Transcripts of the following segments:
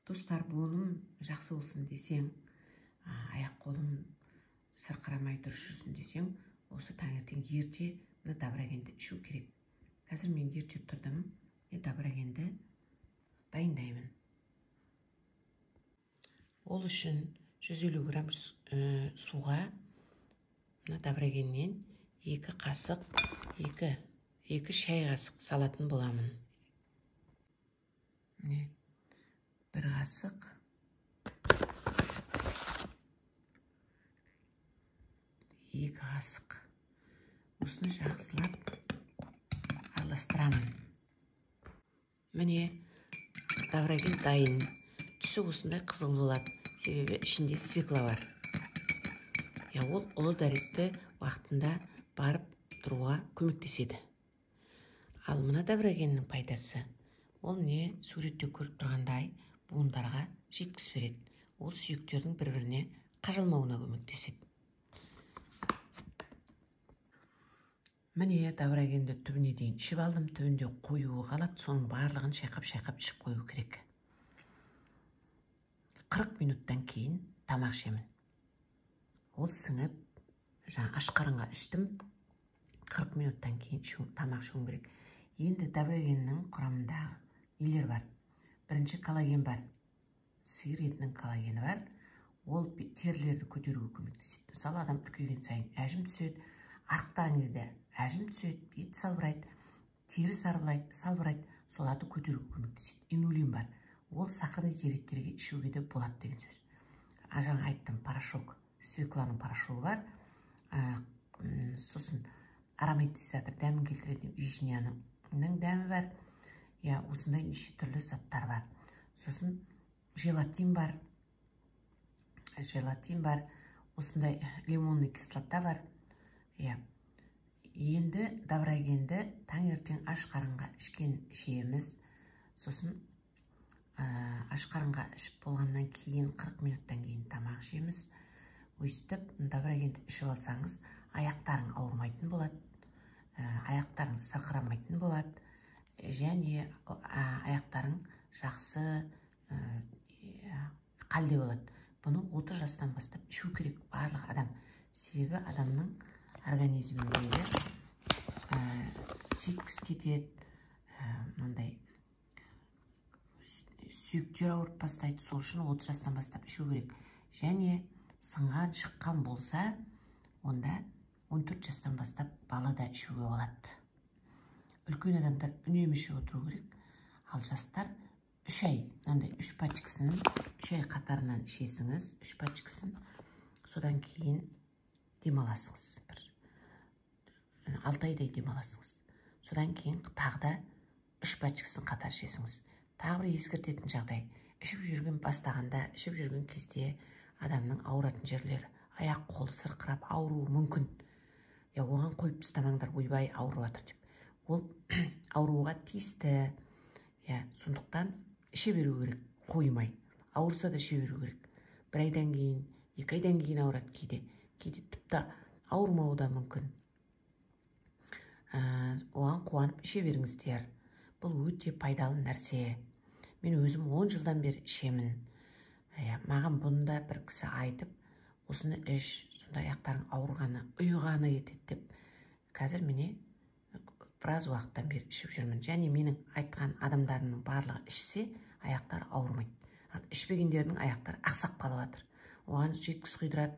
Достар, буыным жақсы болсын десең, аяқ қолым сырқырамай дұрыс жүрсін десең, осы таңертең ерте мына Доброгенді ішу керек. Қазір мен ерте тұрдым, мен Доброгенді дайындаймын. Ол үшін 150 грамм суға мына Доброгеннен 2 қасық, 2 шай қасық салатын боламын. Міне, 1 қасық, 2 қасық. Осыны жақсылап араластырамын. Міне, Доброген дайын. Түсі осындай қызыл болады, себебі ішінде свекла бар. Ол ұлы дәретті уақытында барып тұруға көмектеседі. Ал мына Доброгеннің пайдасы, ол міне суретте көріп тұрғандай буындарға жеткізіп береді. Ол сүйектердің бір-біріне қажалмауына көмектеседі. Міне, Доброгенді түбіне дейін ішіп алдым. Түбінде қоюы қалады, соның барлығын шайқап-шайқап ішіп қою керек. 40 минуттан кейін тамақ ішемін. Ол сіңіп, жаңа аш қарынға іштім. 40 минуттан кейін тамақ ішуім керек. Енді Доброгеннің құрамында нелер бар? Бірінші коллаген бар. Сиыр етінің коллагені бар. Ол терілерді көтеруге көмектеседі. Мысалы, адам үлкейген сайын әжім түседі, арықтаған кезде әжім түседі, ет салбырайды, тері салбырайды, соларды көтеруге көмектеседі. Инулин бар. Ол сахарный диабеттерге ішуге де болады деген сөз. Жаңа айттым, порошок, свекланың порошогы бар. Сосын ароматизатор, дәмін келтіретін вишняның дәмі бар. Осындай неше түрлі заттар бар. Сосын желатин бар. Желатин бар, осындай лимонный кислота бар. Енді Доброгенді таңертең аш қарынға ішеміз. Сосын аш қарынға ішіп болғаннан кейін 40 минуттан кейін тамақ ішеміз. Өйстіп Доброгенді ішіп алсаңыз, аяқтарың ауырмайтын болады, аяқтарың сырқырамайтын болады, және аяқтарың жақсы қалде болады. Бұны 30 жастан бастап ішу керек барлық адам. Себебі адамның организміндегі жеткіз кетеді, мынандай сүйектер ауырып бастайды. Сол үшін 30 жастан бастап ішу керек. Және сынған шыққан болса, онда 14 жастан бастап бала да ішуге болады. Үлкен адамдар үнемі ішіп отыру керек. Ал жастар 3 ай, мынандай 3 пачкасын 3 ай қатарынан ішесіңіз, 3 пачкасын. Содан кейін демаласыңыз. Бір 6 айдай демаласыңыз. Содан кейін тағы да 3 пачкасын қатар ішесіңіз. Тағы бір ескертетін жағдай, ішіп жүрген бастағанда, ішіп жүрген кезде адамның ауыратын жерлері, аяқ қолы сырқырап ауыруы мүмкін. Оған қойып тастамаңдар, ойбай ауырып жатыр деп. Ол ауруға тиісті. Сондықтан іше беру керек, қоймай. Ауырса да іше беру керек. 1 айдан кейін, 2 айдан кейін ауырады кейде. Кейде тіпті ауырмауы да мүмкін. Оған қуанып іше беріңіздер. Бұл өте пайдалы нәрсе. Мен өзім 10 жылдан бері ішемін. Маған бұны да бір кісі айтып, осыны іш, сонда аяқтарың ауырғаны, ұйығаны етеді деп. Қазір міне біраз уақыттан бері ішіп жүрмін. Және менің айтқан адамдарымның барлығы ішсе, аяқтары ауырмайды. Ал ішпегендердің аяқтары ақсап қалып жатыр. Оған жеткіз құйдырады,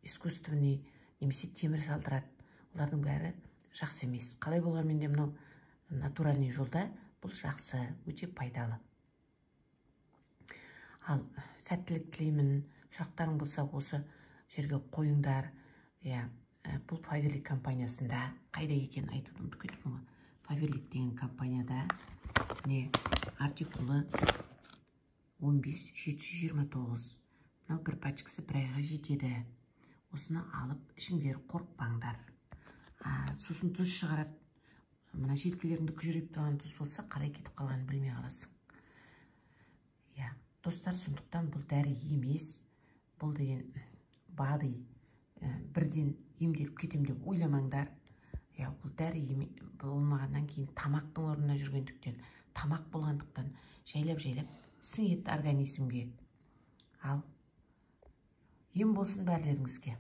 искусственный немесе темір салдырады. Олардың бәрі жақсы емес. Қалай болғанмен де мынау натуральный жолда бұл жақсы, өте пайдалы. Ал сәттілік тілеймін. Сұрақтарың болса осы жерге қойыңдар. Бұл Фаберлик компаниясында қайда екенін айтуды ұмытып кеттім ғой. Фаберлик деген компанияда міне артикулы 15 729. Мынау бір пачкасы бір айға жетеді. Осыны алып ішіңдер, қорықпаңдар. Сосын тұз шығарады. Мына желкелеріңді күжірейіп тұрған тұз болса, қалай кетіп қалғанын білмей қаласың. Достар, сондықтан бұл дәрі емес. Бұл деген БАДы, бірден емделіп кетем деп ойламаңдар. Бұл дәрі болмағаннан кейін тамақтың орнына жүргендіктен, тамақ болғандықтан жайлап-жайлап Сіңеді организмге. Ал ем болсын бәрілеріңізге.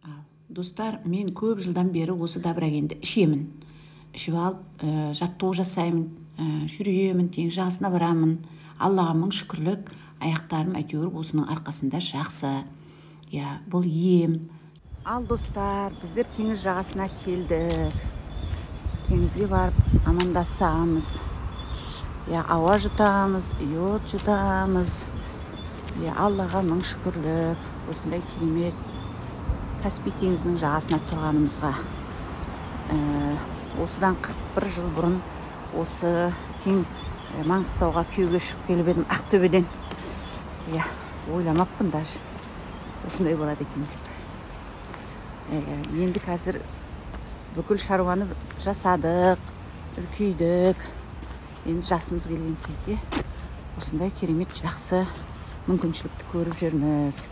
Ал достар, мен көп жылдан бері осы Доброгенді ішемін. Ішіп алып, жаттығу жасаймын, жүремін, теңіз жағасына барамын. Аллаға мың шүкірлік, аяқтарым әйтеуір осының арқасында жақсы. Иә, бұл ем. Ал достар, біздер теңіз жағасына келдік. Теңізге барып амандасамыз. Иә, ауа жұтамыз, йод жұтамыз. Иә, Аллаға мың шүкірлік, осындай керемет Каспий теңізінің жағасына тұрғанымызға. Осыдан 41 жыл бұрын осы тең Маңғыстауға күйеуге шығып келіп едім Ақтөбеден. Иә, ойламаппын даже осындай болады екен деп. Енді қазір бүкіл шаруаны жасадық, үлкейдік. Енді жасымыз келген кезде осындай керемет жақсы мүмкіншілікті көріп жүрміз.